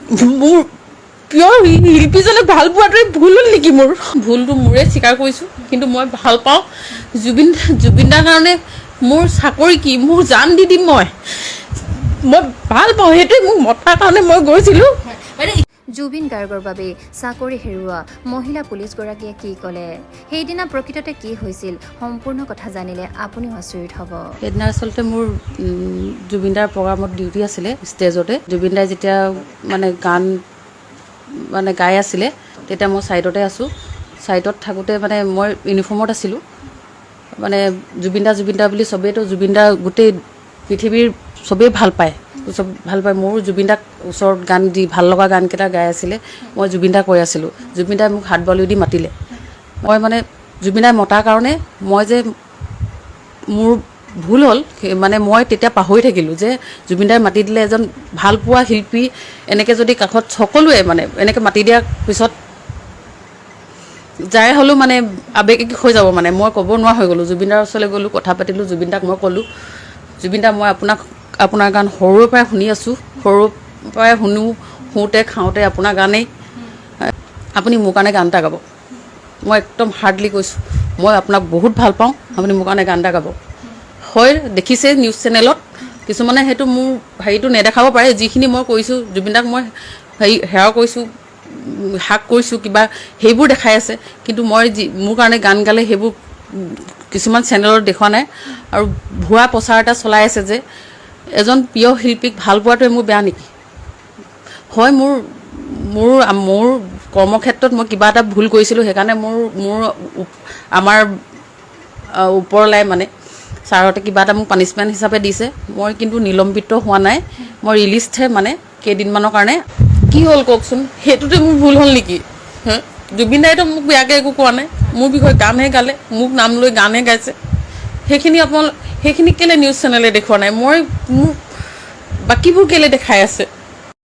মোৰ প্ৰিয় শিল্পীজনক ভাল পোৱাটোৱে ভুল হ'ল নেকি? মোৰ ভুলটো মোৰে, স্বীকাৰ কৰিছোঁ। কিন্তু মই ভাল পাওঁ জুবিন। জুবিন দাৰ কাৰণে মোৰ চাকৰি কি, মোৰ জান দি দিম মই। মই ভাল পাওঁ, সেইটোৱে। মোক মতাৰ কাৰণে মই গৈছিলোঁ। জুবিন গাৰ্গৰ বাবে চাকৰি হেৰুওৱা মহিলা পুলিচগৰাকীয়ে কি ক'লে? সেইদিনা প্ৰকৃততে কি হৈছিল, সম্পূৰ্ণ কথা জানিলে আপুনিও আচৰিত হ'ব। সেইদিনা আচলতে মোৰ জুবিনদাৰ প্ৰগ্ৰামত ডিউটি আছিলে। ষ্টেজতে জুবিন দাই যেতিয়া মানে গান মানে গাই আছিলে, তেতিয়া মই ছাইডতে আছোঁ। ছাইডত থাকোঁতে মানে মই ইউনিফৰ্মত আছিলোঁ। মানে জুবিন দা, জুবিন দা বুলি চবেইতো জুবিন দা গোটেই পৃথিৱীৰ চবেই ভাল পায়, চব ভাল পায়। মোৰো জুবিন দাক ওচৰত গান দি ভাল লগা গানকেইটা গাই আছিলে। মই জুবিন দা কৈ আছিলোঁ। জুবিন দাই মোক হাত বাউলি দি মাতিলে। মই মানে জুবিন দাই মতাৰ কাৰণে মই যে মোৰ ভুল হ'ল, মানে মই তেতিয়া পাহৰি থাকিলোঁ যে জুবিন দাই মাতি দিলে। এজন ভাল পোৱা শিল্পী এনেকৈ যদি কাষত সকলোৱে মানে এনেকৈ মাতি দিয়াৰ পিছত যাই হ'লেও মানে আৱেগিক হৈ যাব। মানে মই ক'ব নোৱাৰা হৈ গ'লোঁ। জুবিন দাৰ ওচৰলৈ গ'লোঁ, কথা পাতিলোঁ। জুবিন দাক মই ক'লোঁ, "জুবিন দা, মই আপোনাৰ গান সৰুৰে পৰাই শুনি আছোঁ। সৰুৰ পৰাই শুনো, শুওঁতে খাওঁতে আপোনাৰ গানেই। আপুনি মোৰ কাৰণে গান এটা গাব। মই একদম হাৰ্ডলি কৈছোঁ, মই আপোনাক বহুত ভাল পাওঁ, আপুনি মোৰ কাৰণে গান এটা গাব।" হয়, দেখিছে নিউজ চেনেলত কিছুমানে সেইটো মোৰ হেৰিটো নেদেখাব পাৰে। যিখিনি মই কৰিছোঁ, জুবিন দাক মই হেৰি সেৱা কৰিছোঁ, হাক কৰিছোঁ, কিবা সেইবোৰ দেখাই আছে। কিন্তু মই যি মোৰ কাৰণে গান গালে, সেইবোৰ কিছুমান চেনেলত দেখুওৱা নাই আৰু ভুৱা প্ৰচাৰ এটা চলাই আছে যে এজন প্ৰিয় শিল্পীক ভাল পোৱাটোৱে মোৰ বেয়া নেকি? হয়, মোৰ মোৰ মোৰ কৰ্মক্ষেত্ৰত মই কিবা এটা ভুল কৰিছিলোঁ। সেইকাৰণে মোৰ মোৰ আমাৰ ওপৰলাই মানে ছাৰহঁতে কিবা এটা মোক পানিছমেণ্ট হিচাপে দিছে। মই কিন্তু নিলম্বিত হোৱা নাই, মই ৰিলিজহে মানে কেইদিনমানৰ কাৰণে। কি হ'ল কওকচোন? সেইটোতে মোৰ ভুল হ'ল নেকি? হে, জুবিন দাইতো মোক বেয়াকৈ একো কোৱা নাই। মোৰ বিষয়ে গানহে গালে, মোক নাম লৈ গানহে গাইছে। সেইখিনি কেলৈ নিউজ চেনেলে দেখুওৱা নাই? মই মোক বাকীবোৰ কেলৈ দেখাই আছে?